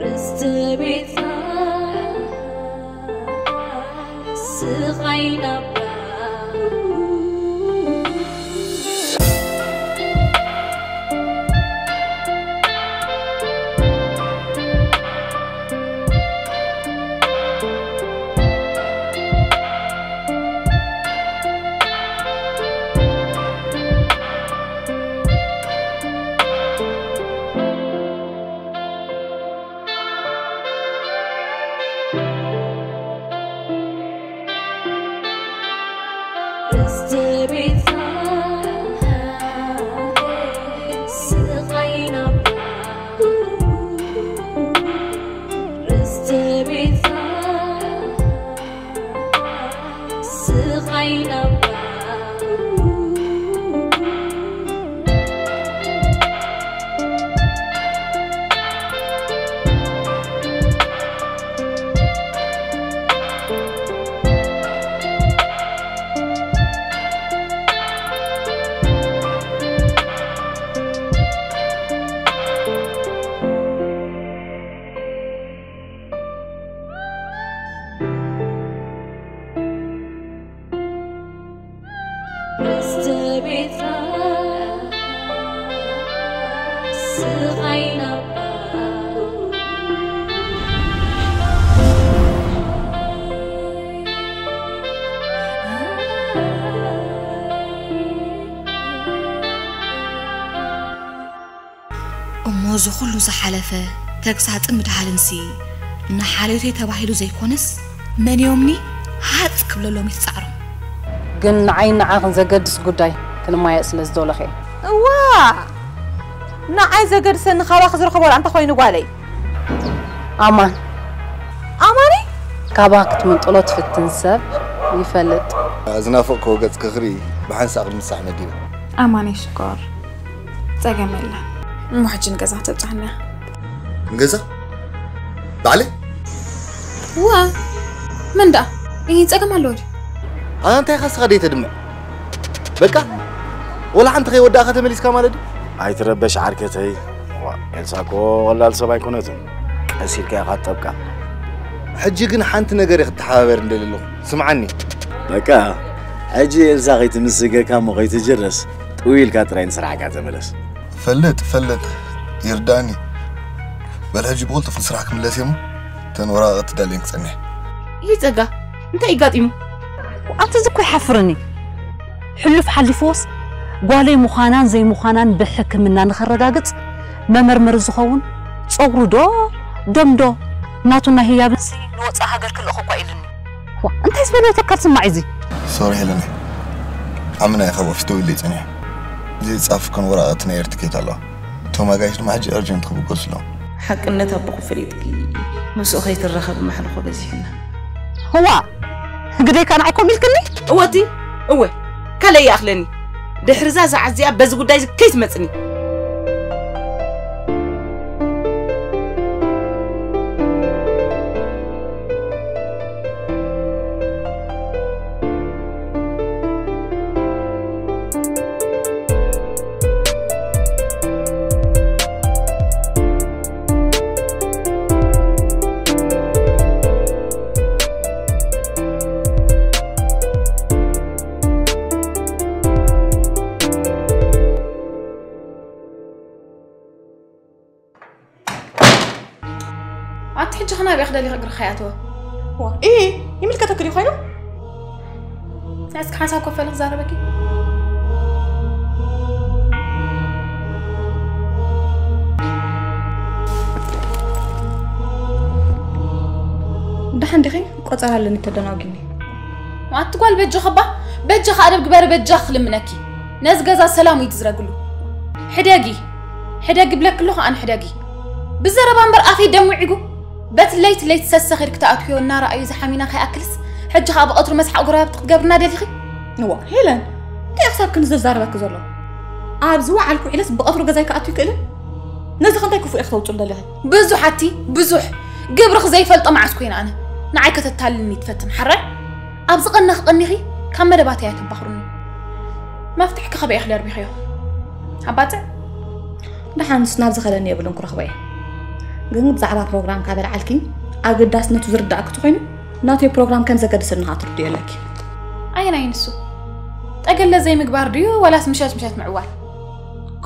ርስቲ ቤትካ ስቓይ ናብራ። እሞ እዚ ኩሉ ዝሓለፈ ተግሳጽን ምድሃልንሲ ንሓልዮተይ ተባሂሉ ዘይኮነስ፣ መን እዮምኒ ሃጽ ክብለሎም ይትጻዕሮም። ግን ንዓይ ንዓኽን ዘገድስ ጉዳይ ክንማየጥ ስለ ዝደለኹ እየ። እዋ! ንዓይ ዘገድሰኒ ካባኺ ዝረኸቦ ደኣ እንታይ ኮይኑ ጓለይ? ኣማን። ኣማኒ? ካባኺ ክትምንጥሎ ትፍትን ሰብ ይፈልጥ። ዝናፈቕክዎ ገጽኪ ክርኢ ብሓንሳእ ክምሳሕ መዲበ። ኣማኒ ሽኮር። ጸገም የለን። እሞ ሕጂ ንገዛ ተብጽሓና። ንገዛ? ባዕለይ? ዋ፣ መን ደኣ? ይህ ጸገም ኣለዎ ድዩ? ኣንታ ኢኻ እስኻ ደይ ተድምዕ? በቃ፣ ወላ ሓንቲ ከይወዳእኻ ተመሊስካ ማለት ድዩ? ኣይትረበሽ ዓርከተይ። ዋ፣ ኤልሳ እኮ ቀላል ሰብ ኣይኮነትን። ቀስ ኢልካ ኢኻ ትጠብቃ። ሕጂ ግን ሓንቲ ነገር እየ ክትተሓባበር እንደሊ ኣለኹ። ስምዓኒ። በቃ፣ ሕጂ ኤልሳ ከይትምስገካ እሞ ከይትጅረስ፣ ጥው ኢልካ ጥራይ ንስራሕካ ተመለስ። ፈልጥ፣ ፈልጥ፣ ይርዳኒ። በል ሕጂ ብቕልጡፍ ንስራሕ ክምለስ እየ እሞ፣ እተን ወረቓቕቲ ዳልየን ክጸንሕ። ይህ ጸጋ፣ እንታይ እዩ ጋጢሙ? ኣቲ እዚ እኮ ይሓፍርኒ። ሕሉፍ ሓሊፍዎስ፣ ጓለይ ምዃናን ዘይምዃናን ብሕክምና ንኸረጋግጽ መመርመሪ ዝኸውን ጸጉሩ ዶ፣ ደም ዶ፣ ናቱ ናይ ህያብንሲ ንወጻኢ ሃገር ክልእኽ እኳ ኢሉኒ። ዋ፣ እንታይ ዝበለ ተካል ስማዕ እዚ? ሶሪ ሄለነይ፣ ዓምና ኢኻ ወፊ ደው ኢለ ይጸኒሐ። ዘይጻፍክን ወረቐት ናይ ኤር ትኬት ኣለዋ። እቶም ኣጋይሽ ድማ ሕጂ urgent ክብገሱ ኣለዎም። ሓቅነት ኣቦኹም ፈሊጥኪ፣ ምስኡ ከይትራኸቢ ማሕልኾ በዚሕና። እዋ፣ ግደይ ከኣ ንዓይ ኮም ኢልክኒ? እወ እቲ፣ እወ፣ ካልእ ይኣኽለኒ። ድሕሪ እዛ ሰዓት እዚኣ በዚ ጉዳይ እዚ ከይትመጽኒ። ኣቲ ሕጂ ኸ ናበይ ክደሊ ክግርኻ ይኣተወ? ዋ፣ ኢሂ፣ ይምልከተኪ ድዩ ኮይኑ? እስኪ ሓንሳብ ኮፍ በሊ ክዛረበኪ። ደሓን ዲኺ? ቆጸራ ኣለኒ ተደናጒኒ። ኣቲ ጓል በጃኺ እባ፣ በጃኺ ኣደብ ግበሪ፣ በጃኺ ክልምነኪ። ነዚ ገዛ ሰላም እዩ ትዝረግሉ። ሕደጊ፣ ሕደጊ ብለኪ ኣለኹ ኣነ ሕደጊ። ብዘረባ እምበር ኣፈይ ደም ውዒጉ። በቲ ለይቲ ለይቲ ሰሰኺ ኢልኪ ትኣትውዮ እናረኣዩ ዝሓሚና ከይኣክልስ፣ ሕጂ ኸኣ ብቐትሩ መስሓቕ ጎረባብቲ ክትገብርና ደሊኺ? እዋ፣ ሄለን፣ እንታይ እዩ ክሳብ ክንዲ ዘዛርበኪ ዘሎ? ኣብ ዝወዓልኩ ውዒለስ ብቐትሩ ገዛይ ክኣቱ ይክእልን? ነዚ ኸ እንታይ ክፉእ ኢኺ ተውፅሉ ደሊኺ? ብዙሕ ኣቲ፣ ብዙሕ። ግብርኺ ዘይፈልጦ መዓስ ኮይነ ኣነ። ንዓይ ከተታልልኒ ትፈትን ሓራይ? ኣብ ዝቐነኺ ቀኒኺ ካብ መደባተይ ኣይተባኽሩኒ። መፍትሕኪ ከበይ ኢኺ ደርቢኽዮ? ኣብ ባጽዕ? ደሓንስ ናብዚ ከደኒ የብሉን ክረኽቦ እየ። ግን ብዛዕባ ፕሮግራም ካብ ኣልዓልኪ ኣገዳስነቱ ዝርዳእኪ ተኾይኑ ናተይ ፕሮግራም ከም ዘገድሰኒ ኸዓ ትርድዮ ኣለኪ። ኣየናይ ንሱ? ጠገለ ዘይምግባር ድዩ ዋላስ ምሸት ምሸት ምዕዋል?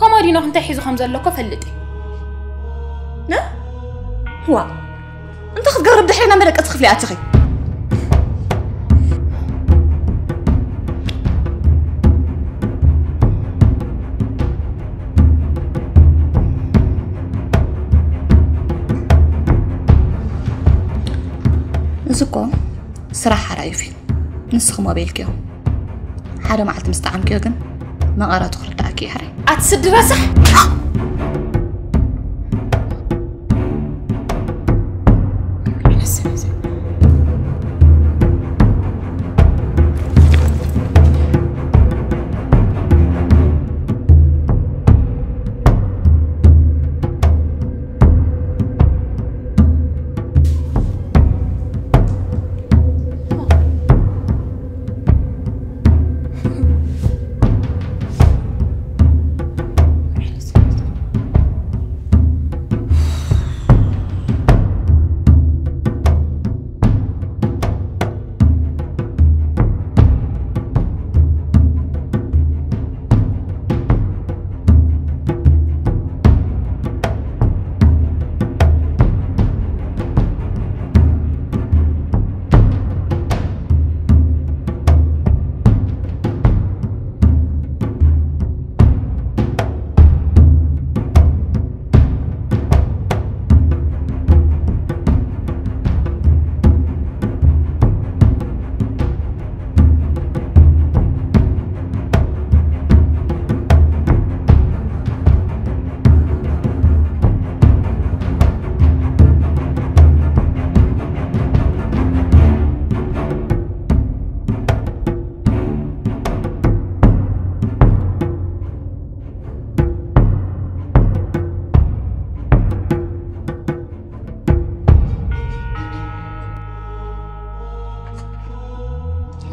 ኮሞዲኖ እንታይ ሒዙ ከም ዘሎ እኮ ፈልጥ እየ። ነ? ዋ፣ እንታይ ክትገብሪ ድሕሪ ናብ መደቀሲ ክፍሊ ኣትኺ? እዚ እኮ ስራሕ ሓራይፍ እዩ። ንስኹም ኣበይልክዮ? ሓደ መዓልቲ ምስ ጠዓምክዮ ግን መቐረቱ ክርዳእኪ እዩ ሕራይ። ኣቲ ስዲ ረሳሕ!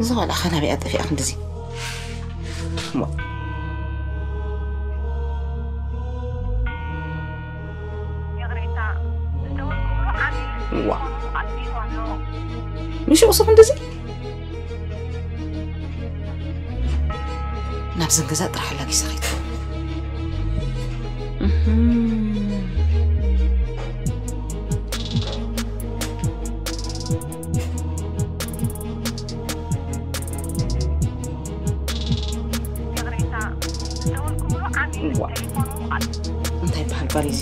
እዛ ቆልዓ ኸ ናበይ ጠፊኣ ክንድዚ? እሞ። ዋ። ምሽ ቁስኹም እንደዚ? ናብዘን ገዛ ጥራሕ ኣላጊሳ ኸይዱ። እህም። ዋ። እንታይ ይበሃል ባሪዚ?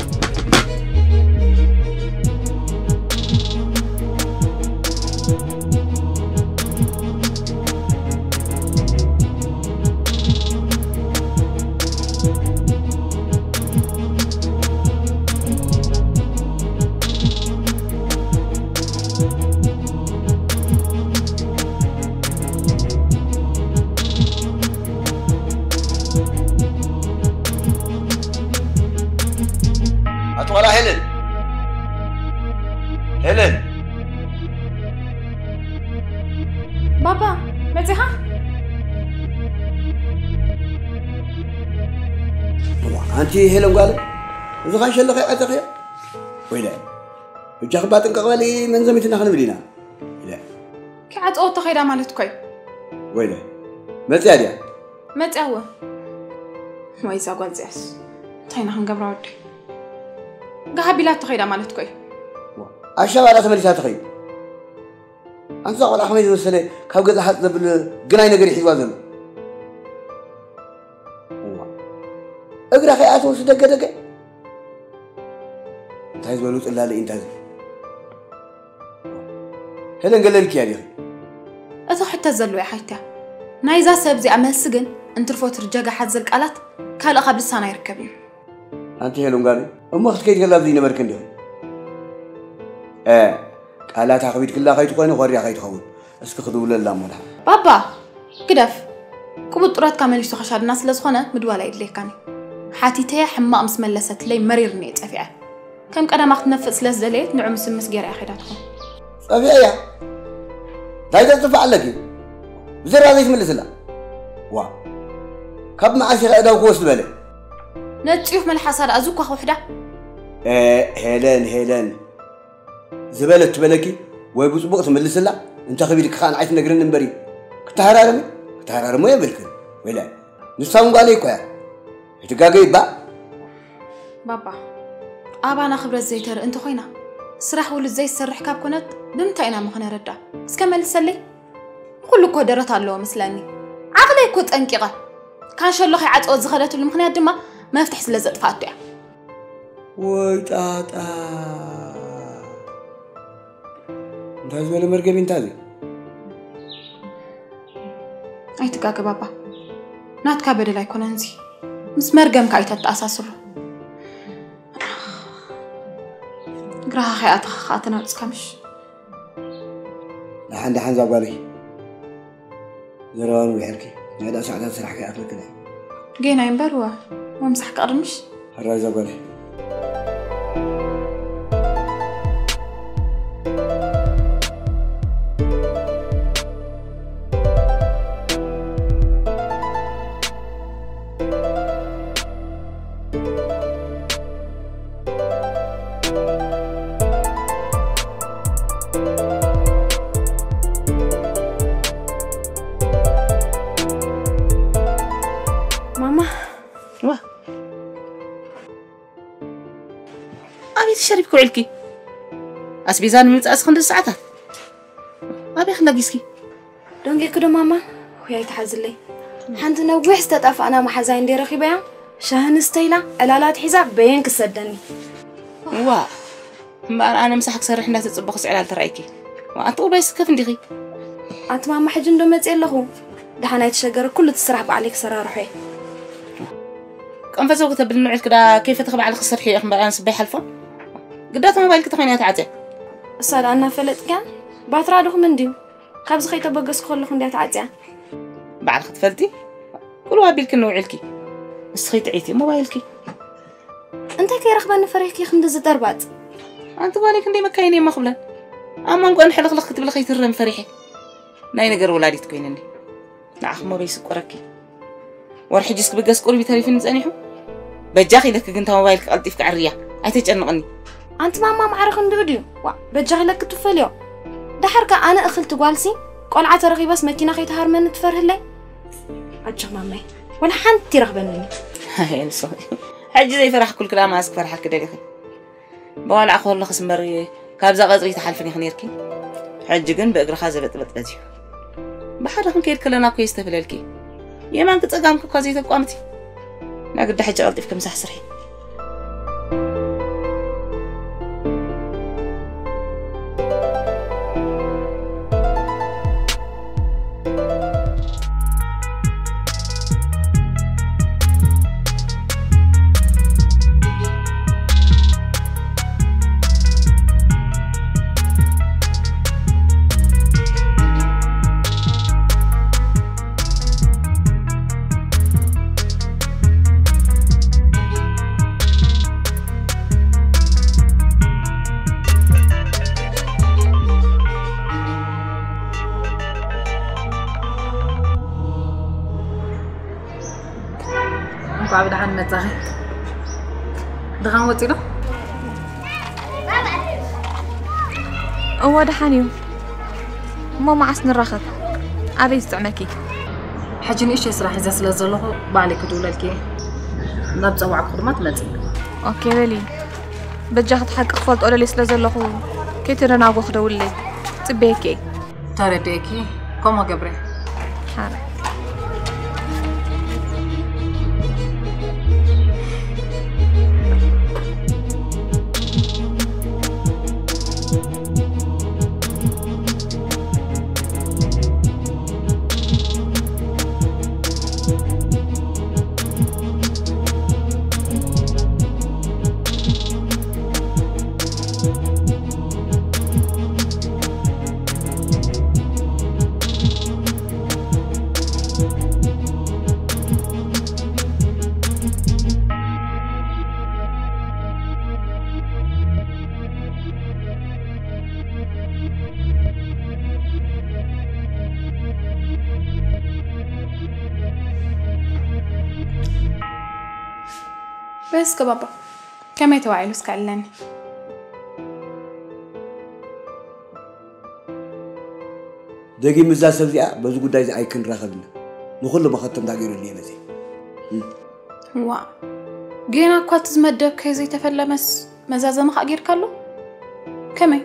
ኣቶ ዋላ ሄለን፣ ሄለን። ባባ፣ መጺኻ? እዋ፣ ኣንቲ ሄለን ጓል፣ እዚ ኻንሸሎ ከይዓጸኽዮ? ወይለ፣ ብጃኺ ባጥንቀቕ በሊ፣ መን ዘሚትና ክንብል ኢና። ኢለ። ክዓጽዎ ተኸይዳ ማለት እኮ እዩ። ወይለ፣ መጽያ ድያ? መጽያ እወ። ወይ እዛ ጓል እዚኣስ። እንታይ ኢና ክንገብራ ወደይ? ጋሃ ቢላ ተኸይዳ ማለት እኮ እዩ። ዋ፣ ኣሻባላ ተመሊሳ ትኸይድ። ኣንታ ቆልዓ ከመይ ዝመሰለ ካብ ገዛ ሃጥ ዘብል ግናይ ነገር ይሒዝዋ ዘሎ። እዋ። እግራ ከይኣተወስ ደገ ደገ። እንታይ ዝበሉ ጽላለ እዩ እንታይ ዝብል? ሄለን ገለልኪ እያ ዲኺ? እታ ሕቶ ዘለዎ እያ ሓይታ። ናይዛ ሰብ እዚኣ መልሲ ግን እንትርፎ ትርጀጋ ሓዘል ቃላት ካልእ ካብ ልሳና ይርከብ እዩ። ኣንቲ ሄለን ጓለይ፣ እሞ ክትከይድ ከላ ኣብዚ ነበርክ እንዲኹም? እ፣ ቃላት ኣኽቢድክላ ከይትኾኒ ኮርያ ከይትኸውን። እስኪ ክድውለላ እሞ ደሓን። ባባ፣ ግደፍ። ቅቡል ጥረትካ መሊሱ ከሻድና ስለ ዝኾነ ምድዋል ኣይድልየካን እዩ። ሓቲተያ ሕማቕ ምስ መለሰትለይ መሪርኒ እየ ጸፊዐ። ከም ቀደማ ክትነፍጥ ስለ ዝደለየት ንዑ ምስምስ ገይራ እያ ከይዳ ትኾን። ጸፊዐያ? እንታይ ተጽፍዕ ኣለኪ? ብዘራ ዘይትምልስላ? ዋ፣ ካብ መዓስ ኢኻ እዳው ክወስድ በለ? ነጽዩፍ መልሓሳ ደኣ ዝኳ ክውሕዳ። እ፣ ሄለን፣ ሄለን፣ ዝበለት ትበለኪ ወይ ብጽቡቕ ትምልስላ፣ እንተ ኸቢድኪ ኸኣ ንዓይ ትነግርኒ እምበሪ። ክተሃራረሚ፣ ክተሃራረሞ የብልክን። ወይለ፣ ንሳ እውን ጓለይ እኮ እያ። ኣይትጋገይ እባ። ባባ፣ ኣባና ክብረት ዘይተርኢ እንተኾይና፣ ስራሕ ውሉድ ዘይትሰርሕ ካብ ኮነት ብምንታይ ኢና እሞ ክነረድኣ? እስከ መልሰለይ። ኩሉ እኮ ደረት ኣለዎ መስለኒ። ዓቕለይ እኮ ጠንቂቐ። ካንሸሎ ከይዓጸወት ዝኸደትሉ ምኽንያት ድማ መፍትሕ ስለ ዘጥፍኣቶ እያ። ወይ ጣጣ። እንታይ ዝበለ መርገም እዩ እንታ እዚ? ኣይትጋገ ባባ። ናትካ በደል ኣይኮነን እዚ። ምስ መርገምካ ኣይተተኣሳስሮ። ግራኻ ከይኣተኻ ከኣ ተናውጽካ ምሽ? ደሓን ደሓን እዛ ጓለይ። ዘረባ ንውሕልኪ። ናይ ዳ ሰዓታት ስራሕ ከይኣኽለክን እየ። ጌና እምበር ወ-፣ ወምሳሕ ከቕድምሽ? ሕራይ እዛ ጓለይ። ማማ። ዋ። ኣበይ ተሸሪብኪ ውዒልኪ? ኣስቤዛ ንምምጻእስ ክንደይ ሰዓታት? ኣበይ ክለጊስኪ? ደንጊዕኪ ዶ ማማ? ውይ ኣይትሓዝለይ። ሓንቲ ነዊሕ ዝተጣፋእና መሓዛይ እንዴ ረኺበያ፣ ሻሂ ንስተይላ፣ ዕላላት ሒዛ በየን ክሰደኒ። ዋ፣ እምበኣር ኣነ ምሳሕ ክሰርሕ እንዳተጸበኹ ስዕላል ተራእይኪ። ዋ፣ ኣንቲ ቁርባይ ስከፍ እንዲኺ። ኣቲ ማማ ሕጂ እንዶ መጽየ ኣለኹ። ደሓን ኣይትሸገሪ፣ ኩሉ እቲ ስራሕ ባዕለይ ክሰራርሖ እየ። ቀንፈዘው ከተብልኒ ውዒልኪ ዳ ከይፈተኺ ባዕልኺ ክትሰርሒ ኢኺ እምበኣር ኣነ ስበይ ሓልፎ። ግዳታ ሞባይልኪ ተኾይና ተዓጽያ። እሳ ደኣ እናፈለጥክያ ባትራ ድኹም እንድዩ። ካብዚ ከይተበገስኩ ከለኹ እንድያ ተዓጽያ። ባዕልኺ ትፈልጢ? ቁልው ኣቢልኪ ንውዒልኪ። ንስኺ ጥዕይቲ ሞባይልኪ። እንታይ ከይረኽበኒ ፈሪሕኪ ክንዲ ዝጠርባጽ? ኣንቲ ጓለይ ክንደይ መካይን እየ ማኽብለን። ኣብ መንጎአን ሕልኽልኽ ክትብሊ ከይትረም ፈሪሐ። ናይ ነገር ወላዲት ኮይነኒ። ንዓኺ እሞ በይስቆረኪ። ወርሒ ሕጂስ ክብገስ ቁሩብ እዩ ተሪፉኒ ጸኒሑ። በጃኺ ኢለኪ ግን እታ ሞባይልኪ ቀልጢፍኪ ዕርያ። ኣይተጨንቕኒ። ኣንቲ ማማ ማዕረ ክንድኡ ድዩ? ዋ፣ በጃኺ ኢለኪ ትፈልዮ። ደሓር ከኣ ኣነ እኽልቲ ጓልሲ ቆልዓ ተረኺባስ መኪና ከይትሃርመኒ ትፈርህለይ? ኣጆኺ ማማይ፣ ወላ ሓንቲ ይረኽበኒ። ኣየ ንስኺ። ሕጂ ዘይፈራሕኩልኪ ደኣ መኣስ ክፈርሓልኪ ደሊኺ? ብቆልዓ ከለኺስ እምበር ካብዛ ቀጽሪ ትሓልፍን ኢኺ ነይርኪ። ሕጂ ግን ብእግርኻ ዘበጥበጥ በዚሑ። ብሓደ ክንከይድ ከለና እኮ የስተብህለልኪ። የማንኪ ጸጋምኪ እኳ ዘይተቋምቲ። ናግዳ ሕጂ ቀልጢፍኪ ምሳሕ ስርሒ። እንኳዕ ብደሓን መጻኺ። ድኻም ወጺኡ ዶ? እወ፣ ደሓን እዩ። እሞ መዓስ ንራኸብ? ኣበይ ዝጥዕመኪ? ሕጂ ንእሽተይ ስራሕ ሒዘ ስለ ዘለኹ ባዕለይ ክድውለልኪ እየ። ናብ ጸዋዕኩ ድማ ትመጺ። ኦኬ በሊ። በጃኺ እቲ ሓቂ ክፈልጦ ደልየ ስለ ዘለኹ ከይተደናጎ ክደውልለይ። ጽበየኪ እየ። ተረዲኤኪ። ከምኡ ገብረ። ሓራይ። እስከ ባባ፣ ከመይ ተባዒሉ እስከ ኣለኒ? ደጊም እዛ ሰብ እዚኣ በዚ ጉዳይ እዚ ኣይክንራኸብና። ንኹሉ መኸተምታ ገይረሉ እየ መፅእ። ዋ፣ ጌና እኳ እቲ ዝመደብካዮ ዘይተፈለመስ መዛዘሚ ከዓ ጌርካ ኣሎ? ከመይ?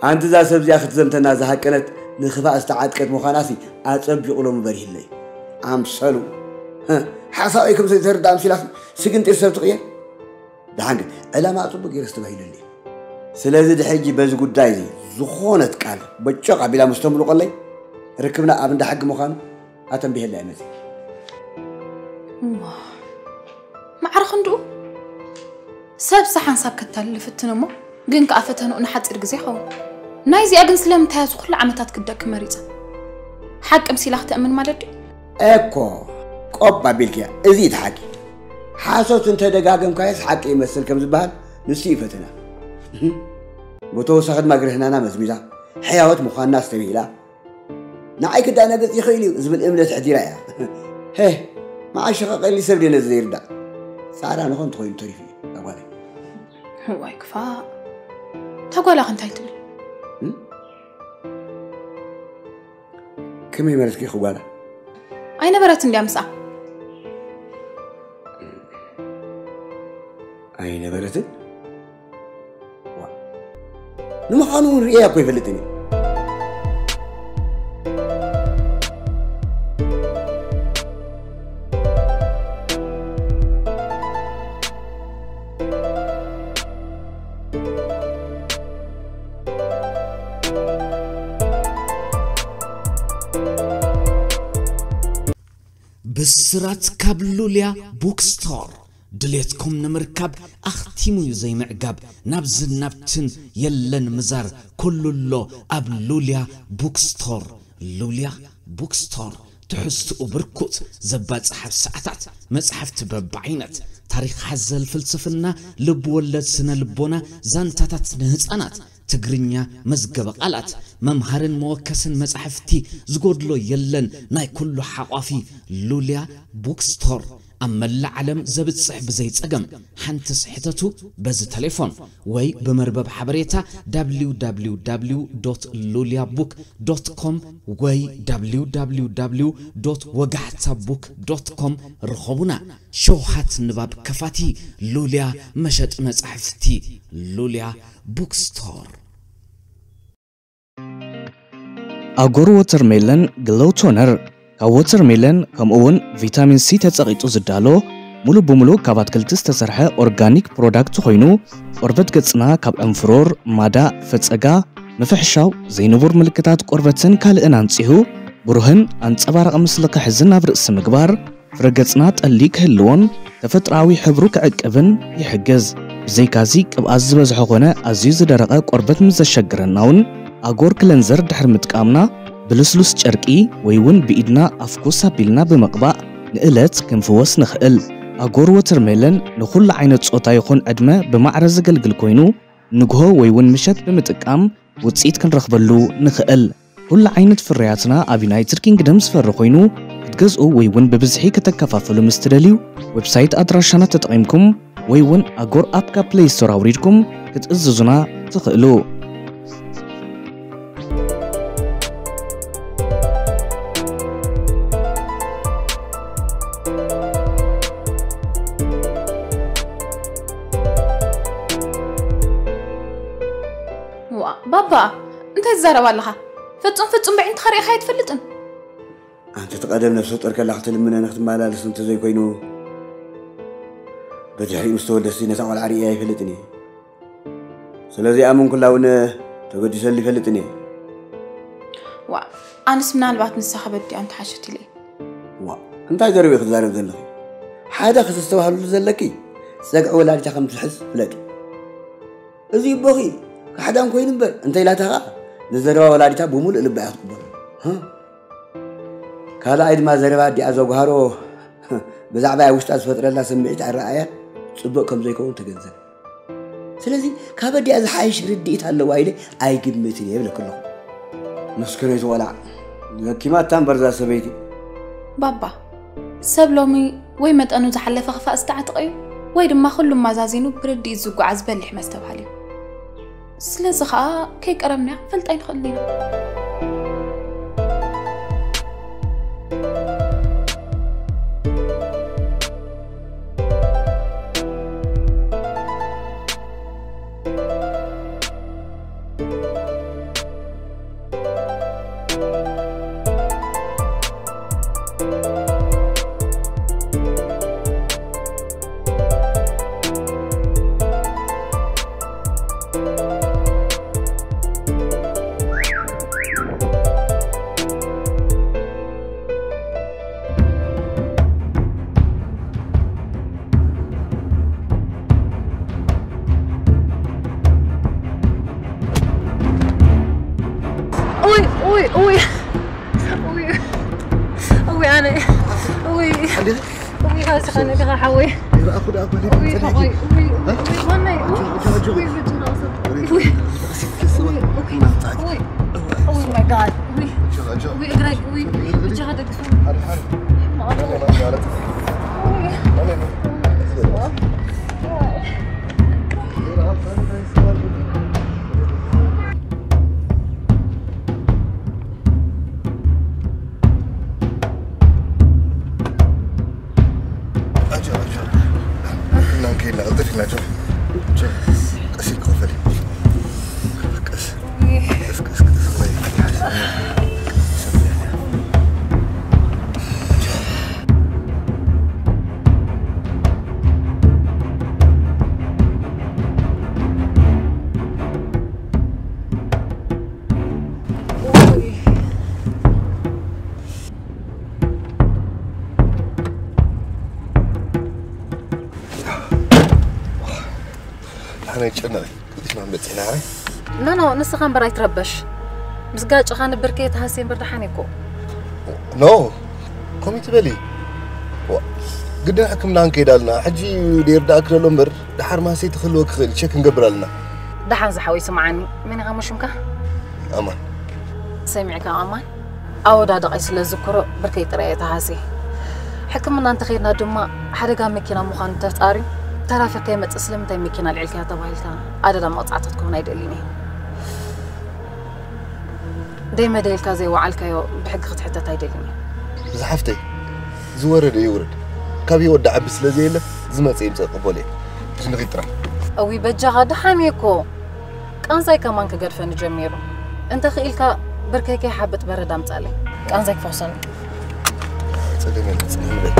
ኣንቲ እዛ ሰብ እዚኣ ክትዘምተና ዝሃቀነት ንኽፋእ ዝተዓጥቀት ምዃናሲ ኣጸቢቑ ሎሚ በሪህለይ። ኣምሰሉ። ህህ፣ ሓሳበይ ከም ዘይተረድእ ኣምሲላሲ ስግንጢር ሰብ ትቕየር? ደሓን ግን ዕላማ ጽቡቕ ገይረ ኣስተባሂሉኒ። ስለዚ ድሕጂ በዚ ጉዳይ እዚ ዝኾነት ቃል በጨቕ ኣቢላ ምስ ተምልቆለይ ርክብና ኣብ እንዳ ሕጊ ምዃኑ ኣተንቢሀላ እየ መጺእ። ማዕረ ክንድኡ ሰብ ሓንሳብ ከታልል ይፍትን እሞ ግን ከኣ ፈተንኡ ንሓጺር ግዜ ይኸውን። ናይዚኣ ግን ስለምንታይ እዚ ኩሉ ዓመታት ክደክ መሪጻ? ሓቂ ምሲላ ክተእምን ማለት ድዩ? እኮ ቆብ ኣቢልክያ እዚ እቲ ሓቂ። ሓሶት እንተደጋገምካዮስ ሓቂ ይመስል ከም ዝበሃል ንሱ እዩ ፈተና። ብተወሳኺ ድማ ግርህናና መዝሚዛ ሕያወት ምዃንና ኣስተብሂላ ንዓይ ክዳነገጽ ይኽእል እዩ ዝብል እምነት ሕዲራ እያ። ሄ መዓሸኸ ቀሊል ሰብ ድየ ነዚ ዘይርዳእ? ጻዕዳ ንኾን ተኾይኑ ተሪፉ እዩ ኣጓለይ። እዋይ ክፋእ። ተጓላ ክንታይ ትብል? ከመይ መለስኪ ክጓላ? ኣይነበረትን ድያ ምስኣ? ኣይነበረትን? ንምዃኑ እውን ርእየ እኮ ይፈልጥን እዩ። ብስራት ካብ ሉልያ ቡክስቶር። ድሌትኩም ንምርካብ ኣኽቲሙ እዩ ዘይምዕጋብ። ናብዝን ናብትን የለን ምዛር፣ ኩሉ ኣሎ ኣብ ሉልያ ቡክስቶር። ሉልያ ቡክስቶር፣ ትሕዝትኡ ብርኩት፣ ዘባጽሕ ኣብ ሰዓታት፣ መጻሕፍቲ በብዓይነት፣ ታሪኽ ሓዘል ፍልስፍና፣ ልብ ወለድ፣ ስነ ልቦና፣ ዛንታታት ንህጻናት፣ ትግርኛ፣ መዝገበ ቃላት፣ መምሃርን መወከስን መጻሕፍቲ ዝጎድሎ የለን። ናይ ኩሉ ሓቋፊ ሉልያ ቡክስቶር ኣብ መላእ ዓለም ዘብጽሕ ብዘይ ጸገም። ሓንትስ ሕተቱ በዚ ተሌፎን ወይ ብመርበብ ሓበሬታ www ሉልያ ቡክ ዶት ኮም ወይ www ወጋሕታ ቡክ ዶት ኮም ርኸቡና። ሸውሃት ንባብ ከፋቲ ሉልያ መሸጢ መጻሕፍቲ ሉልያ ቡክስቶር። ኣጎር ወተርሜለን ግሎው ቶነር ካብ ወተርሜለን ከምኡ እውን ቪታሚን ሲ ተጸቒጡ ዝዳሎ ሙሉእ ብሙሉእ ካብ ኣትክልቲ ዝተሰርሐ ኦርጋኒክ ፕሮዳክት ኮይኑ ቆርበት ገጽና ካብ ዕንፍሮር፣ ማዳእ፣ ፈጸጋ፣ ምፍሕሻው፣ ዘይንቡር ምልክታት ቆርበትን ካልእን ኣንጺሁ ብሩህን ኣንጸባራቒ ምስሊ ክሕዝን ኣብ ርእሲ ምግባር ፍረ ገጽና ጠሊ ክህልዎን ተፈጥሮኣዊ ሕብሩ ክዕቅብን ይሕግዝ። ብዘይካዚ ቅብኣት ዝበዝሖ ኮነ ኣዝዩ ዝደረቐ ቆርበት ምስ ዘሸግረና እውን ኣጎር ክለንዘር ድሕሪ ምጥቃምና ብልስሉስ ጨርቂ ወይ እውን ብኢድና ኣፍኩስ ኣቢልና ብምቕባእ ንእለት ክንፍወስ ንኽእል። ኣጎር ወተርሜለን ንኹሉ ዓይነት ጾታ ይኹን ዕድመ ብማዕረ ዘገልግል ኮይኑ ንግሆ ወይ እውን ምሸት ብምጥቃም ውጽኢት ክንረኽበሉ ንኽእል። ኩሉ ዓይነት ፍርያትና ኣብ ዩናይትድ ኪንግደም ዝፈሪ ኮይኑ ክትገዝኡ ወይ እውን ብብዝሒ ከተከፋፍሉ ምስ ትደልዩ ዌብሳይት ኣድራሻና ተጠቒምኩም ወይ እውን ኣጎር ኣፕ ካብ ፕሌይ ስቶር ኣውሪድኩም ክትእዝዙና ትኽእሉ። ዋ ባባ እንታይ ትዛረብ ኣለኻ? ፍጹም ፍጹም ብዕንትኻ ርኢኻ ኣይትፈልጥን። ኣንቲ እቲ ቀደም ነፍሰ ጡር ከላ ክትልምነኒ ክትመላለስ እንተዘይኮይኑ ብድሕሪኡ ምስ ተወልደሲ ነታ ቆልዓ ርእየ ኣይፈልጥን እየ። ስለዚ ኣመንኩላ እውን ተበዲሰሉ ይፈልጥን እየ። ዋ ኣንስ ምናልባት ንሳ ከበዲያ እንተሓሸት ኢለ እየ። ዋ እንታይ ዘረብ ክትዛረብ ዘለኺ? ሓደ ክተስተባህልሉ ዘለኪ ጸግዒ ወላዲታ ከም ትሕዝ ፍለጢ። እዚ እቦኺ ካሕዳም ኮይኑ እምበር እንተ ኢላታ ኸዓ ንዘረባ ወላዲታ ብምሉእ ልባ እያ ክትቅበሎ። ካልኣይ ድማ ዘረባ ኣዲኣ ዘጉሃሮ ብዛዕባ ኣብ ውሽጣ ዝፈጥረላ ስምዒት ኣረኣእያ ጽቡቕ ከም ዘይከውን ተገንዘብ። ስለዚ ካብ ኣዲኣ ዝሓይሽ ርድኢት ኣለዋ ኢለ ኣይግምትን እየ ይብለኪ ኣለኹ። መስከነይቲ ቆልዓ ዘኪማታ እምበር እዛ ሰበይቲ። ባባ ሰብ ሎሚ ወይ መጠኑ ዝሓለፈ ክፋእ ዝተዓጠቐ እዩ፣ ወይ ድማ ኩሉ ማዛዚኑ ብርድኢት ዝጓዓዝ በሊሕ መስተብሃል እዩ። ስለዚ ኸኣ ከይቀረብናዮ ክንፈልጥ ኣይንኽእልን ኢና። Ui, ui, ui. Ui. Ui, Anne. Ui. Ui, خلاص، خليني دغه حوي. Ui, ui, ui, ui, ui, ui, ui, ui, ui, ui, ui. Oh my God. Ui. Ui, እግረይ፣ ui. ብቻ هذا ኣነ ይጨነቕ። ቅልጥፍና መፂና። ኖ ኖ፣ ንስኻ እምበር ኣይትረበሽ። ምስ ጋጭኻ ንብርከ ተሃስየ እምበር ደሓን እኮ። ኖ፣ ከምኡ ትበሊ። ግድን ሕክምና ክንከይድ ኣለና። ሕጂ ደይርዳእክ ዘሎ እምበር ደሓር ማሰይቲ ክህልወክ ይኽእል፣ ቸክ ክንገብር ኣለና። ደሓን ዝሓወይ ስምዓኒ። መን ኢኻ ሽምካ? ኣማን። ሰሚዕካ ኣማን? ኣወዳድቐይ ስለ ዝዝክሮ ብርከይ ጥራይ እየ ተሃስየ። ሕክምና እንተኸይድና ድማ ሓደጋ መኪና ምዃኑ ተጣርዩ ተራፊቕ ከይመጽእ ስለምንታይ መኪና ኣልዒልካያ ተባሂልካ ኣደዳ መቕጻዕቲ ክትከውን ኣይደልን እየ። ደይ መደይ ኢልካ ዘይወዓልካዮ ብሕጊ ክትሕተት ኣይደልን እየ። ዝሓፍተይ ዝወረደ ይውረድ፣ ካብ ህይወት ድዓቢ ስለ ዘየለ ዝመጸ ይምጸእ ቅበሎ እየ። ሕጂ ንኺድ ጥራይ። እዊ በጃኻ ደሓን እየ እኮ። ቃንዛይ ከማን ክገድፈኒ ጀሚሩ። እንተ ኽኢልካ ብርከይ ከይሓብጥ በረድ ኣምጻለይ። ቃንዛይ ክፈውሰኒ። ጸገም የለን፣ ጽንሕ ንበል።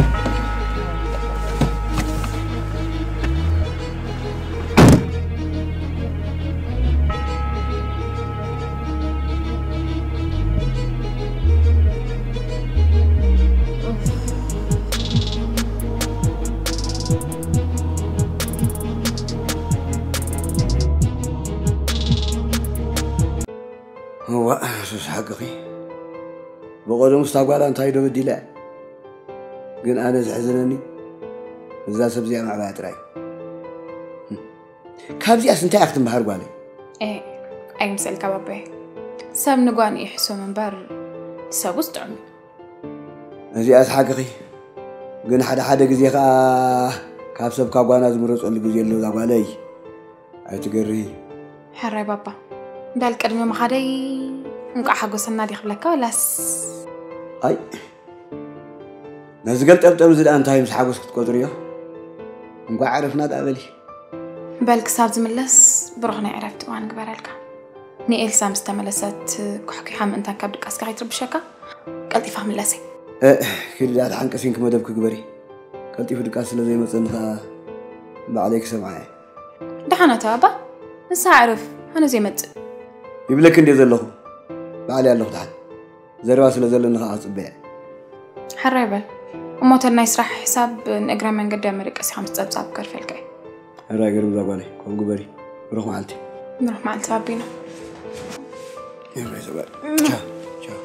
እዋእ፣ ሱስ ሓቅኺ። ብቐደሙ ስታ ጓላ እንታይ ዶ በዲላ እያ? ግን ኣነ ዘሕዝነኒ እዛ ሰብ እዚኣ ምዕባያ ጥራይ። ካብዚኣስ እንታይ እያ ክትምሃር ጓለይ? ኤ፣ ኣይምሰልካ ባባየ። ሰብ ንጓኑ እዩ ሕሱም እምበር ሰቡስ ጥዑም እዩ። እዚኣስ ሓቅኺ። ግን ሓደ ሓደ ግዜ ኸኣ ካብ ሰብ ካብ ጓና ዝምረጸሉ ግዜ ኣሎ እዛ ጓለይ። ኣይትገርሂ። ሕራይ ባባ፣ በል ቅድሚ ምኻደይ እንቋዕ ሓጎሰና ድየ ክብለካ ወላስ? ኣይ፣ ነዚ ገልጠምጠም እዚ ደኣ እንታይ ምስ ሓጎስ ክትቆጽርዮ? እንቋዕ ዓረፍና ደኣ በሊ። በል ክሳብ ዝምለስ ብሩኽ ናይ ዕረፍቲ እዋን ግበረልካ። ንኤልሳ ምስ ተመለሰት ኩሕኲሓ ምእንታን ካብ ድቃስካ ከይትርብሸካ ቀልጢፋ ምለሰይ። እ፣ ኪዲ ደኣ ተሓንቀሲንኪ መደብኪ ግበሪ። ቀልጢፉ ድቃስ ስለ ዘይመጸኒ ኸኣ ባዕለይ ክሰምዓ እየ። ደሓን ኣታ ባባ፣ ንስኻ ኣዕርፍ፣ ኣነ ዘይመጽእ። ይብለኪ እንድየ ዘለኹ። ባዕለይ ኣለኹ ደሓን። ዘረባ ስለ ዘለኒ ኸኣ ክጽበ እየ። ሕራይ በል። እሞ ተን ናይ ስራሕ ሕሳብ ንእግረ መንገዲ ኣብ መደቀሲኻ ምስ ጸብጻብ ክገድፈልካ እየ። ሕራይ ገርም እዛ ጓለይ፣ ከምኡ ግበሪ። ብሩኽ መዓልቲ። ብሩኽ መዓልቲ ባቢና። ይብለይ ዘበር። ቻው፣ ቻው።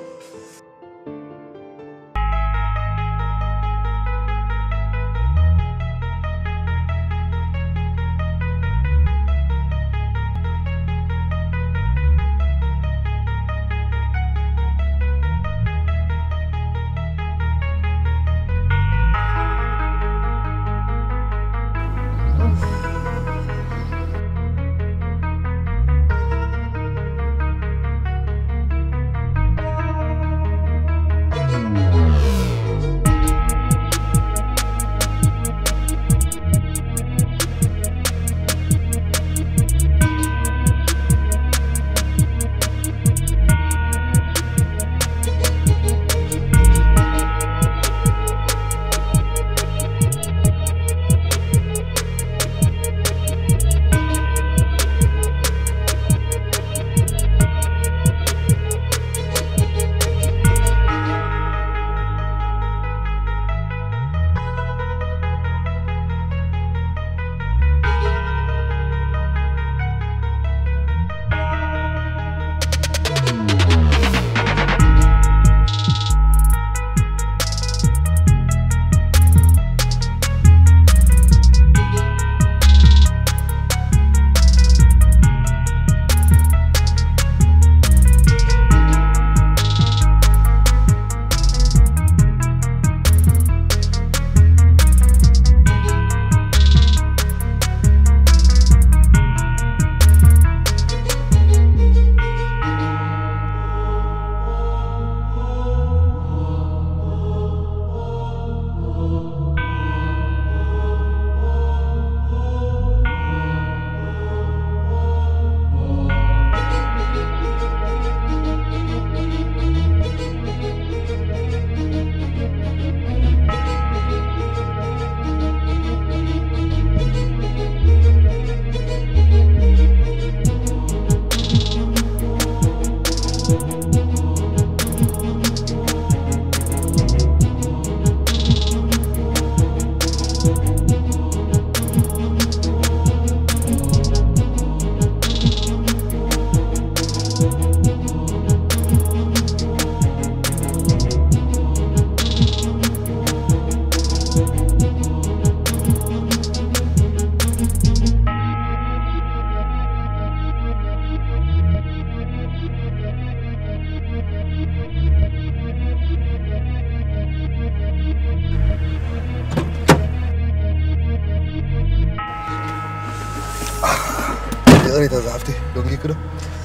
ጸሬታ ዝሓፍቲ ዶንጊ ክዶ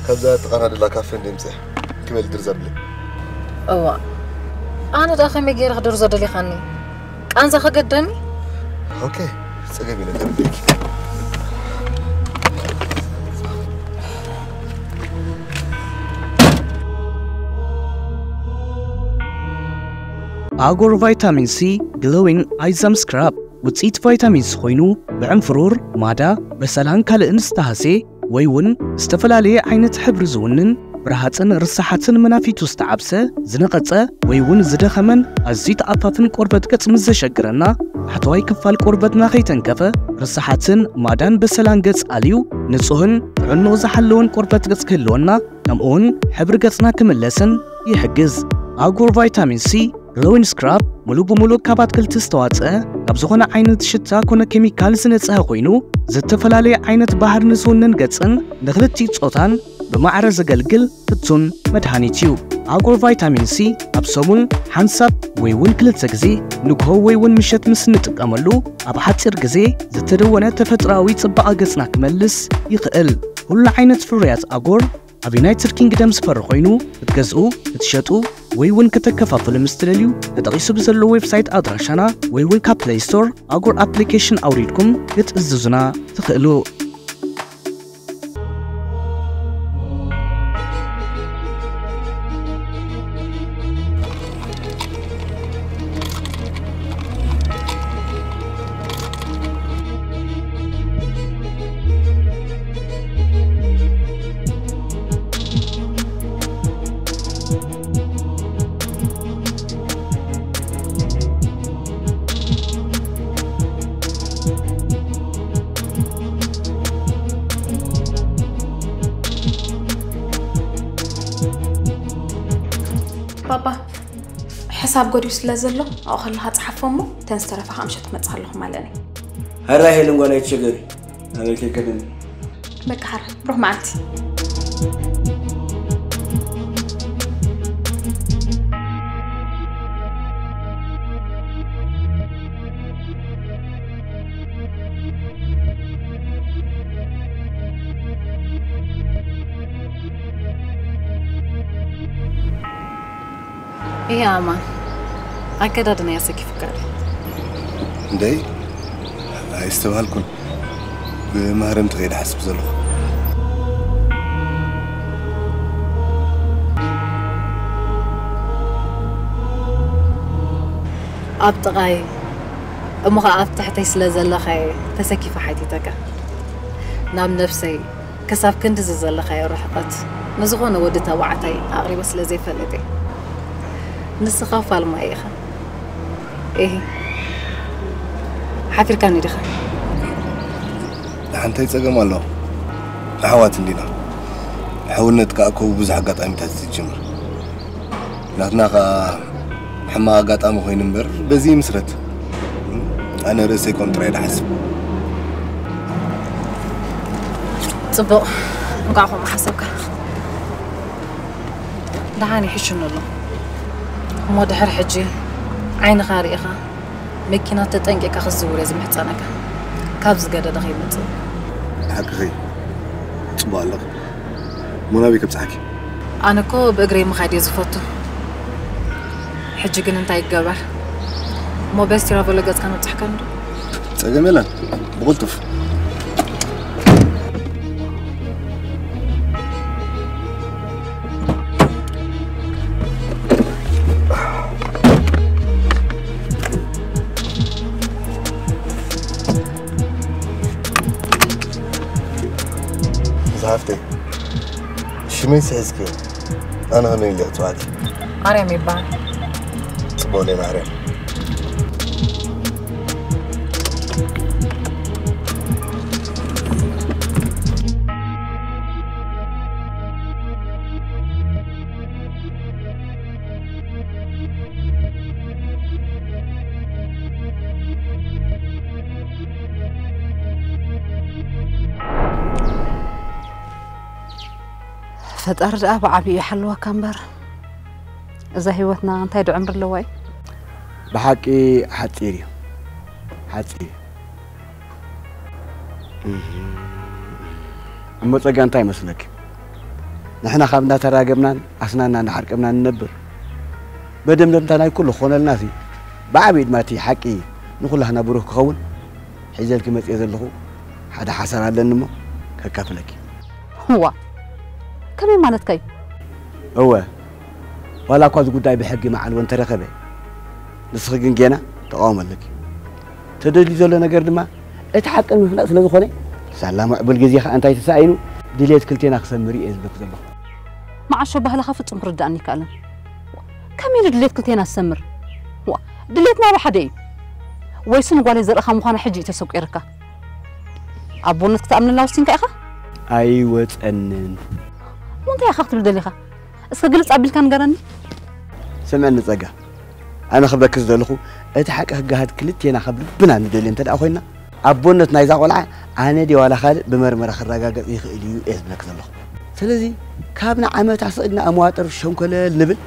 ካብዛ ጥቓና ደላ ካፌ እንደ ምጽእ ክበል ድርዛ ብለ። እዋ፣ ኣነ ደኣ ከመይ ገይረ ክድርዞ ደሊኻኒ? ቃንዛ ከገደኒ? ኦኬ፣ ጸገም የለን፣ ተረዲእኪ። ኣጎር ቫይታሚን ሲ ግሎዊን ኣይዛም ስክራብ ውፅኢት ቫይታሚን ሲ ኮይኑ፣ ብዕንፍሩር፣ ማዳ፣ በሰላን ካልእን ዝተሃሴ ወይ እውን ዝተፈላለየ ዓይነት ሕብሪ ዝውንን፣ ብረሃፅን ርሳሓትን መናፊቱ ዝተዓብሰ፣ ዝነቐፀ ወይ እውን ዝደኸመን ኣዝዩ ተኣፋፍን ቆርበት ገፅ ምስ ዘሸግረና፣ ታሕተዋይ ክፋል ቆርበትና ከይተንከፈ፣ ርሳሓትን ማዳን በሰላን ገፅ ኣልዩ፣ ንፁህን ጥዕንኡ ዝሓለወን ቆርበት ገፅ ክህልወና፣ ከምኡውን ሕብሪ ገፅና ክምለስን ይሕግዝ። ኣጎር ቫይታሚን ሲ ግሎዊን ስክራብ ሙሉእ ብሙሉእ ካብ ኣትክልቲ ዝተዋፅአ፣ ካብ ዝኾነ ዓይነት ሽታ ኮነ ኬሚካል ዝነፅሀ ኮይኑ፣ ዝተፈላለየ ዓይነት ባህሪ ንዝውንን ገፅን ንክልቲኡ ፆታን ብማዕረ ዘገልግል ፍቱን መድሃኒት እዩ። ኣጎር ቫይታሚን ሲ ኣብ ሰሙን ሓንሳብ ወይ እውን ክልተ ግዜ ንግሆ ወይ እውን ምሸት ምስ እንጥቀመሉ፣ ኣብ ሓፂር ግዜ ዝተደወነ ተፈጥሮኣዊ ፅባቐ ገፅና ክመልስ ይኽእል። ኩሉ ዓይነት ፍርያት ኣጎር ኣብ ዩናይትድ ኪንግደም ዝፈሪ ኮይኑ፣ ክትገዝኡ፣ ክትሸጡ ወይ እውን ከተከፋፍሉ ምስ ትደልዩ፣ ተጠቒሱ ብዘሎ ዌብሳይት ኣድራሻና ወይ እውን ካብ ፕለይ ስቶር ኣጎር ኣፕሊኬሽን ኣውሪድኩም ክትእዝዙና ትኽእሉ። ባባ፣ ሕሳብ ጎዲሉ ስለ ዘሎ ኣብኡ ከለኻ ጸሓፎ እሞ፣ እተን ዝተረፋ ምሸት ክመጽእ ኣለኹ ማለት እዩ። ሕራይ ሄለን ጓል ኣይትሸገሪ። ኣበይ ከይከደኒ? በቃ ሕራይ፣ ብሩኽ መዓልቲ። ይሄ ኣማን ኣከዳድና ያሰኪፍካ ድዩ? እንደይ ኣይስተብሃልኩን። ብማህረምቲ ከይደ ሓስብ ዘለኹ። ኣብ ጥቓይ እሞ ኸዓ ኣብ ትሕተይ ስለ ዘለኻ እየ ተሰኪፈ ሓቲተካ። ናብ ነፍሰይ ክሳብ ክንድዚ ዘለኻዮ ርሕቐት ንዝኾነ ወዲ ተባዕታይ ኣቕሪበ ስለ ዘይፈልጥ እየ። ንስኻ ፋልማይ ኢኻ። ኤሂ፣ ሓፊርካኒ ዲኻ? ንሓንታይ ጸገም ኣለዎ። ኣሕዋት እንዲና። ሕውነት ከኣ እኮ ብብዙሕ ኣጋጣሚታት እዩ ዝጅምር። ናትና ከኣ ሕማቕ ኣጋጣሚ ኮይኑ እምበር በዚ ይምስረት። ኣነ ርእሰይ ኮን ጥራይ ድሓስብ። ጽቡቕ፣ እንቋዕ ከምኡ ሓሰብካ። ደሓን ይሕሽኑ ኣሎ። እሞ ድሕሪ ሕጂ ዓይንኻ ርኢኻ፣ መኪና ተጠንቂቕካ ክትዝውር እየ ዝምሕጸነካ። ካብ ዝገደደ ከይመጽእ። ሓቅኺ። ጽቡቕ ኣለኺ። እሞ ናበይ ከብጽሓኪ? ኣነ እኮ ብእግረይ ምኻድ እየ ዝፈቱ። ሕጂ ግን እንታይ ይገበር? እሞ በስቲራ በሎ ገጽካ ነብጽሕካ እንዶ? ጸገም የለን። ብቕልጡፍ። ዝሓፍተይ፣ ሽመይ ስሒዝክዮ። ኣነ ከመይ ኢለ ክጽዋዕኪ? ኣርያም ይበሃል። ጽቡቕ ሌላ ኣርያም። ፈጣሪ ደኣ ብዓቢኡ ይሓልወካ እምበር፣ እዛ ህይወትና እንታይ ዶ ዕምሪ ኣለዋ እዩ? ብሓቂ ሓጺር እዩ። ሓጺር እዩ። እህ። እሞ ጸጋ እንታይ ይመስለኪ? ንሕና ካብ እንዳተራገብናን ኣስናና እንዳሓርቀምና ንነብር። መደምደምታ ናይ ኩሉ ክኾነልና ሲ ብዓብዪ ድማ እቲ ሓቂ ንኹላህና ብሩህ ክኸውን ሒዘልኪ መጽየ ዘለኹ ሓደ ሓሳብ ኣለኒ እሞ ከካፍለኪ። እዋ፣ ከመይ ማለትካ እዩ? እወ፣ ዋላ እኳ እዚ ጉዳይ ብሕጊ መዓልቦ እንተረኸበ፣ ንስኺ ግን ጌና ተቃውሞ ኣለኪ። ተደልዩ ዘሎ ነገር ድማ እቲ ሓቂ ንምፍላጥ ስለ ዝኾነ፣ ሳላ ምዕቡል ግዜ ኸኣ እንታይ ተሳኢኑ፣ ድሌት ክልቴና ክሰምር እየ ዝብለኪ ዘለኹ። መዓሾ ባህልኻ ፍጹም ክርድኣኒ ይከኣልን። ከመይ ኢሉ ድሌት ክልቴና ዝሰምር? ዋ፣ ድሌትና ብሓደ እዩ። ወይሲ ንጓለይ ዘርእኻ ምዃና ሕጂ እዩ ተሰቂርካ። ኣቦነት ክትኣምነላ ወሲንካ ኢኻ? ኣይወጸንን። እንታይ ኢኻ ክትብል ደሊኻ? እስከ ግልጽ ኣቢልካ ንገረኒ። ስምዕኒ ጸጋ፣ ኣነ ክብለኪ ዝደለኹ፣ እቲ ሓቂ ክገሃድ ክልቴና ካብ ልብና ንደልዮ እንተ ደኣ ኮይንና፣ ኣቦነት ናይዛ ቆልዓ ኣነ ድየ ዋላ ካልእ ብመርመራ ክረጋገጽ ይኽእል እዩ እየ ዝብለኪ ዘለኹ። ስለዚ ካብ ንዓመታ ስቕ ኢልና ኣመዋጥር ሸንኮለል ንብል፣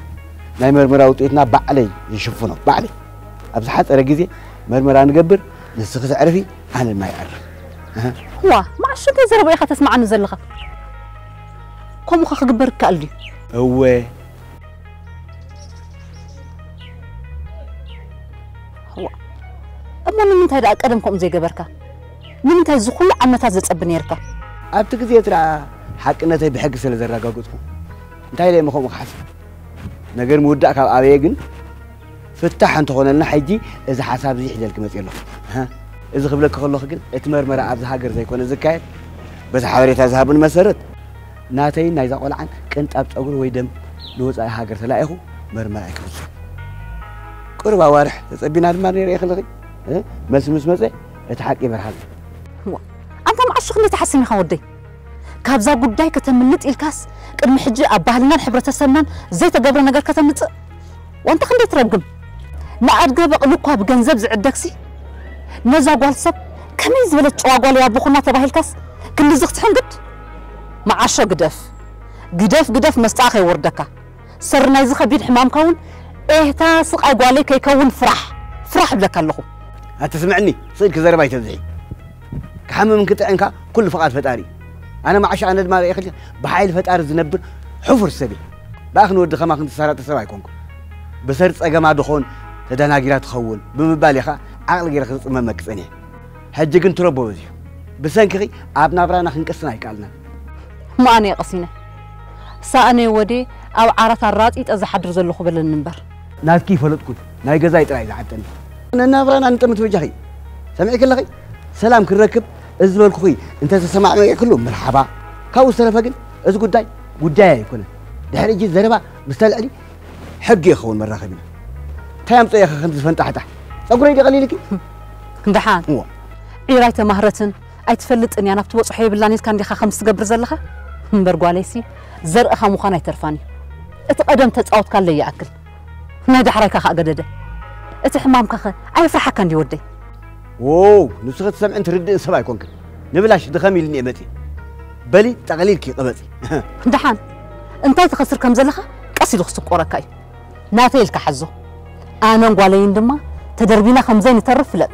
ናይ መርመራ ውጤትና ባዕለይ ይሽፍኖ፣ ባዕለይ። ኣብ ዝሓጸረ ግዜ መርመራ ንገብር፣ ንስኺ ተዕርፊ፣ ኣነ ድማ ይዕርፍ። ኣሃ። ዋ፣ መዓሾ እንታይ ዘረባ ኢኻ ተስምዓኒ ዘለኻ? ከምኡኸ ክግበር ይከኣል ድዩ? እወ። ዋ፣ እሞ ንምንታይ ደኣ ቀደም ከምኡ ዘይገበርካ? ንምንታይ እዚ ኩሉ ዓመታት ዘጸቢ ነይርካ? ኣብቲ ግዜ እቲ ደኣ ሓቅነተይ ብሕጊ ስለ ዘረጋገጽኩ፣ እንታይ ኢለ እሞ ከምኡ ክሓስብ? ነገር ምውዳእ ካብ ኣበየ ግን፣ ፍታሕ እንተኾነልና ሕጂ እዚ ሓሳብ እዚ ሒዘልኪ መጽየ ኣለኹ። ኣሃ። እዚ ክብለኪ ከለኹ ግን፣ እቲ መርመራ ኣብዚ ሃገር ዘይኮነ ዝካየድ፣ በዚ ሓበሬታ ዝሃቡኒ መሰረት፣ ናተይን ናይዛ ቆልዓን ቅንጣብ ጸጉሪ ወይ ደም ንወጻኢ ሃገር ተላኢኹ መርመራ ኣይክፍጽም። ቁሩብ ኣዋርሕ ተጸቢና ድማ ነይረ እየ ክልኺ፣ እ፣ መልሲ ምስ መጸ እቲ ሓቂ ይበርሃልና። ዋ፣ ኣንታ መዓሾ ክንደይ ትሓስም ኢኻ ወደይ? ካብዛ ጉዳይ ከተምልጥ ኢልካስ ቅድሚ ሕጂ ኣብ ባህልናን ሕብረተሰብናን ዘይተገብረ ነገር ከተምጽእ? ዋንታ ክንደይ ትረግም። ንኣድገ በቕሊ እኳ ብገንዘብ ዝዕደግሲ፣ ነዛ ጓል ሰብ ከመይ ዝበለት ጨዋ ጓል እያ ኣቦኹና ተባሂልካስ ክንድዚ ክትሕንግድ? መዓሾ ግደፍ። ግደፍ ግደፍ መስጣ ከይወርደካ። ሰሪ ናይዚ ከቢድ ሕማምካ እውን ኤህታ ስቓይ ጓለይ ከይከውን ፍራሕ። ፍራሕ እብለካ ኣለኹ። ኣትስምዕኒ፣ ስቕ ኢልኪ ዘረባ ኣይተብዝሒ። ክሓምም ክጥዕንካ ኩሉ ፍቓድ ፈጣሪ እዩ። ኣነ መዓሾ ኣነ ድማ ርእየ ክልተ ብሓይሊ ፈጣሪ ዝነብር ሕፉር ሰብ እየ። ብኣኽ ንወዲ ከማኽን ዝሰራጠ ሰብ ኣይኮንኩ። ብሰር ጸገማ ድኾን ተደናጊራ ትኸውን ብምባል ኢኻ ዓቕሊ ገይረ ክጽመመኪ ጸኒሐ። ሕጂ ግን ትረቦ በዚሑ። ብሰንክኺ ኣብ ናብራና ክንቅስን ኣይከኣልናን። ማኣነ ቀሲነ ሳእነ ወዴ ኣብ ዓራት ኣራጢጠ ዝሓድር ዘለኹ በለኒ እምበር። ናትኪ ይፈለጥኩ ናይ ገዛይ ጥራይ ዝዓጠኒ። ነናብራና ንጠምት በጃኺ ሰሚዕኪ ኣለኺ። ሰላም ክረክብ እዚ ዝበልኩኺ እንተተሰማዕሚዕክሉ መርሓባ። ካብኡ ዝተረፈ ግን እዚ ጉዳይ ጉዳይ ኣይኮነን። ድሕሪ እጂ ዘረባ ምስ ተልዕሊ ሕጊ ይኸውን መራኸቢና። እንታይ ኣምፀ ኢኸ ከምዚ ዝፈንጣሕጣሕ ፀጉረይ ድቐሊልኪ ደሓን እዋ ዒራይ ተማህረትን ኣይትፈልጥን እያ ናብቲ በፅሖ የብላን ኢልካ እንዲኻ ከምዚ ትገብር ዘለኻ እምበር ጓለይሲ ዘርእኻ ምዃን ኣይተርፋን እዩ እቲ ቀደም ተፃወትካለ ይኣክል ናይ ዳሕራይካ ከዓ ገደደ እቲ ሕማምካኸ ኣየፍርሓካ እንዲ ወደይ ዎው ንስኺ ትሰምዕን ትርድእን ሰብ ኣይኮንክን ንብላሽ ድኸም ኢልኒ እየ መፂ በሊ ጠቕሊልኪ ቅበፂ ደሓን እንታይ ትኸስር ከም ዘለኻ ቀስ ኢሉ ክስቆረካ እዩ ናተይ ኢልካ ሓዞ ኣነን ጓለይን ድማ ተደርቢና ከም ዘይንተርፍ ፍለጥ።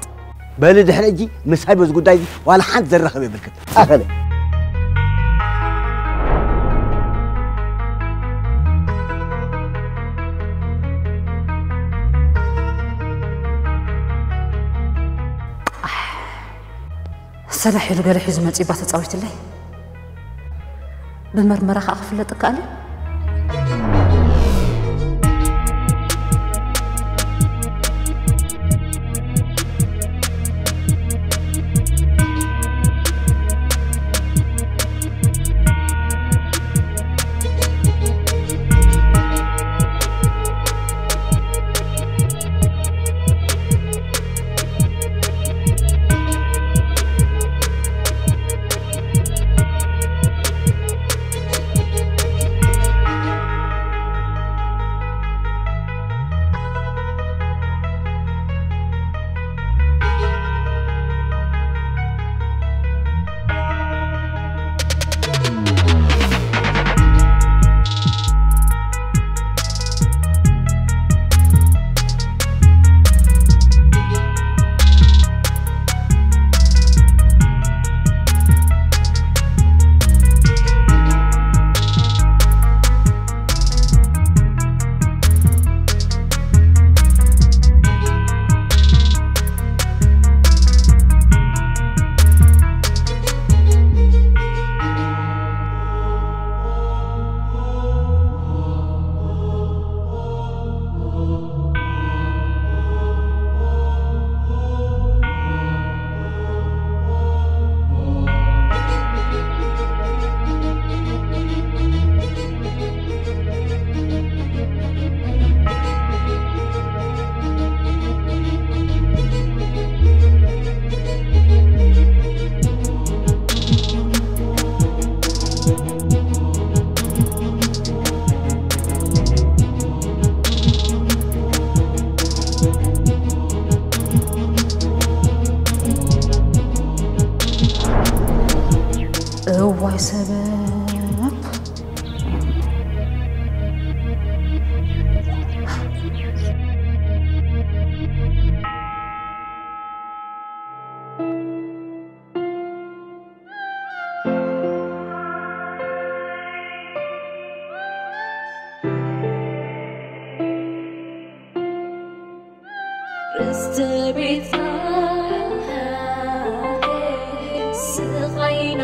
በሊ ድሕሪ ሕጂ ምሳይ በዚ ጉዳይ እዚ ዋላ ሓንቲ ዘራኽብ የብልክን። ኣኸለ። ሰላሕ ኢሉ ገለ ሒዙ መጺኡ እባ ተጻዊትለይ። ብመርመራ ኸኣ ክፍለጥ እከኣል እዩ። ሰበብ ርስቲ ቤትካ ስቓይና